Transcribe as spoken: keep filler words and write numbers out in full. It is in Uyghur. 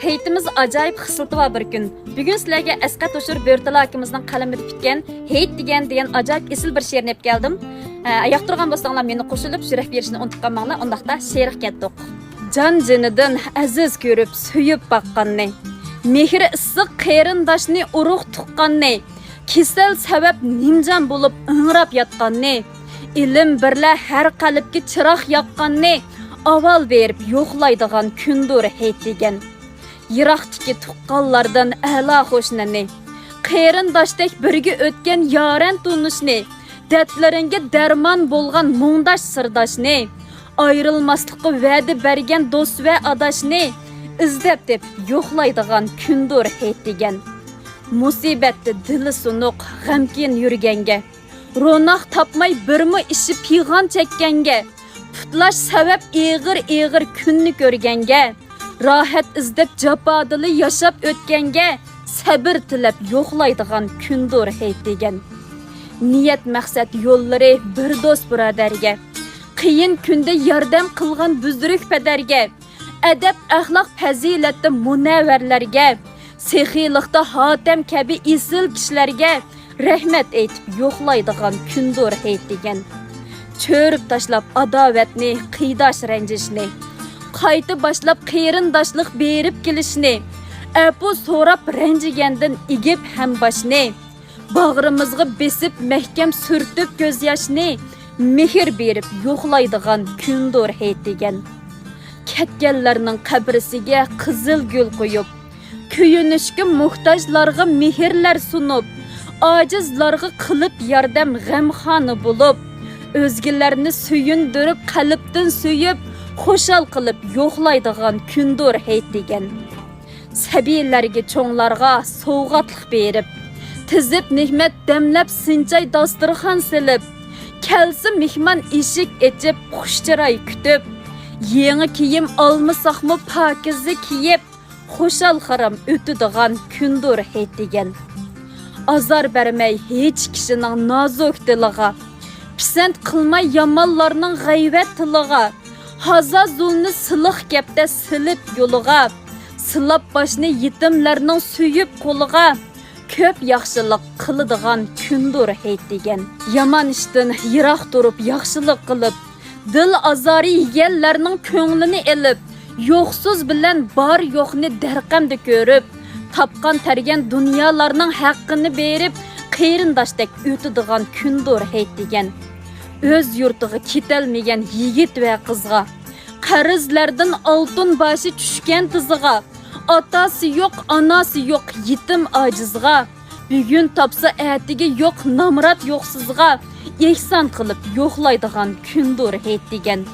ھېيتىمىز ئاجايىپ خىسلىتى بار بىر كۈن. بۈگۈن سىلەرگە ئەسقەت ھوشۇر بۆرتالا ئاكىمىزنىڭ قەلىمىدە پۈتكەن ھېيت دېگەن دېگەن ئاجايىپ ئېسىل بىر شېئىرنى ئېلىپ كەلدىم. ئە، ياقتۇرغان بولساڭلار مېنى قوشۇلۇپ يۈرەك بېرىشنى ئۇنتۇپ قالماڭلار. ئۇنداقتا شېئىرغا كەتتۇق. جان جېنىدىن ئەزىز كۆرۈپ سۆيۈپ باققاننى، مېھرى ئىسسىق قېرىنداشنى ئۇرۇق تۇغقاننى، كېسەل سەۋەب نىمجان بولۇپ ئىڭراپ ياتقاننى، ئىلىم بىرلە ھەر قەلبكە چىراغ ياققاننى، ئاۋال بېرىپ يوقلايدىغان كۈندۇر ھېيت دېگەن. يىراقتىكى تۇغقانلاردىن ئەلا قوشنىنى، قېرىنداشتەك بىرگە ئۆتكەن يارەن تونۇشنى، دەردلىرىڭگە دەرمان بولغان مۇڭداش سىرداشنى، ئايرىلماسلىققا ۋەدە بەرگەن دوست ۋە ئاداشنى ئىزدەپ تېپىپ يوقلايدىغان كۈندۇر ھېيت دېگەن. مۇسىبەتتە دىلى سۇنۇق، غەمكىن يۈرگەنگە، روناق تاپماي بىرمۇ ئىشى پىغان چەككەنگە، پۇتلاش سەۋەب ئېغىر-ئېغىر كۈننى كۆرگەنگە، راھەت ئىزدەپ جاپادىلا ياشاپ ئۆتكەنگە، سەبىر تىلەپ يوقلايدىغان كۈندۇر ھېيت دېگەن. نىيەت مەقسەت يوللىرى بىر دوست بۇرادەرگە، قىيىن كۈندە ياردەم قىلغان بۈزرۈك پەدەرگە، ئەدەپ ئەخلاق پەزىلەتتە مۇنەۋۋەرلەرگە، سېخىيلىقتا ھاتەم كەبى ئېسىل كىشىلەرگە رەھمەت ئېيتىپ يوقلايدىغان كۈندۇر ھېيت دېگەن. چۆرۈپ تاشلاپ ئاداۋەتنى، قىيداش رەنجىشنى، قايتا باشلاپ قېرىنداشلىق بېرىپ كېلىشنى، ئەپۇ سوراپ رەنجىگەندىن ئېگىپ ھەم باشنى، باغرىمىزغا بېسىپ مەھكەم سۈرتۈپ كۆز ياشنى، مېھىر بېرىپ يوقلايدىغان كۈندۇر ھېيت دېگەن. كەتكەنلەرنىڭ قەبرىسىگە قىزىل گۈل قويۇپ، كۆيۈنۈشكە موھتاجلارغا مېھىرلەر سۇنۇپ، ئاجىزلارغا قىلىپ ياردەم غەمخانا بولۇپ، ئۆزگىلەرنى سۆيۈندۈرۈپ قەلبتىن سۆيۈپ، خۇشال قىلىپ يوقلايدىغان كۈندۇر ھېيت دېگەن. سەبىيلەرگە، چوڭلارغا سوۋغاتلىق بېرىپ، تىزىپ نېمەت دەملەپ سىنچاي داستىرخان سېلىپ، كەلسە مېھمان ئىشىك ئېچىپ خۇش چىراي كۈتۈپ، يېڭى كىيىم ئالمىساقمۇ پاكىزە كىيىپ، خۇشال خۇرام ئۆتىدىغان كۈندۇر ھېيت دېگەن. ئازار بەرمەي ھېچ كىشىنىڭ نازۇك دىلىغا، پىسەنت قىلماي يامانلارنىڭ غەيۋەت تىلىغا، ھازا زۇلنى سىلىق گەپتە سېلىپ يولىغا، سىلاپ باشنى يېتىملەرنىڭ سۆيۈپ قولىغا، كۆپ ياخشىلىق قىلىدىغان كۈندۇر ھېيت دېگەن. يامان ئىشتىن يىراق تۇرۇپ ياخشىلىق قىلىپ، دىل ئازارى يېگەنلەرنىڭ كۆڭلىنى ئېلىپ، يوقسۇز بىلەن بار يوقنى دەرقەمدە كۆرۈپ، تاپقان تەرگەن دۇنيالارنىڭ ھەققىنى بېرىپ، قېرىنداشتەك ئۆتىدىغان كۈندۇر ھېيت دېگەن. ئۆز يۇرتىغا كېتەلمىگەن يىگىت ۋە قىزغا، قەرزلەردىن ئالتۇن باشى چۈشكەن تىزىغا، ئاتاسى يوق، ئاناسى يوق يېتىم ئاجىزغا، بۈگۈن تاپسا ئەتىگە يوق نامرات يوقسۇزغا ئېھسان قىلىپ يوقلايدىغان كۈندۇر ھېيت دېگەن.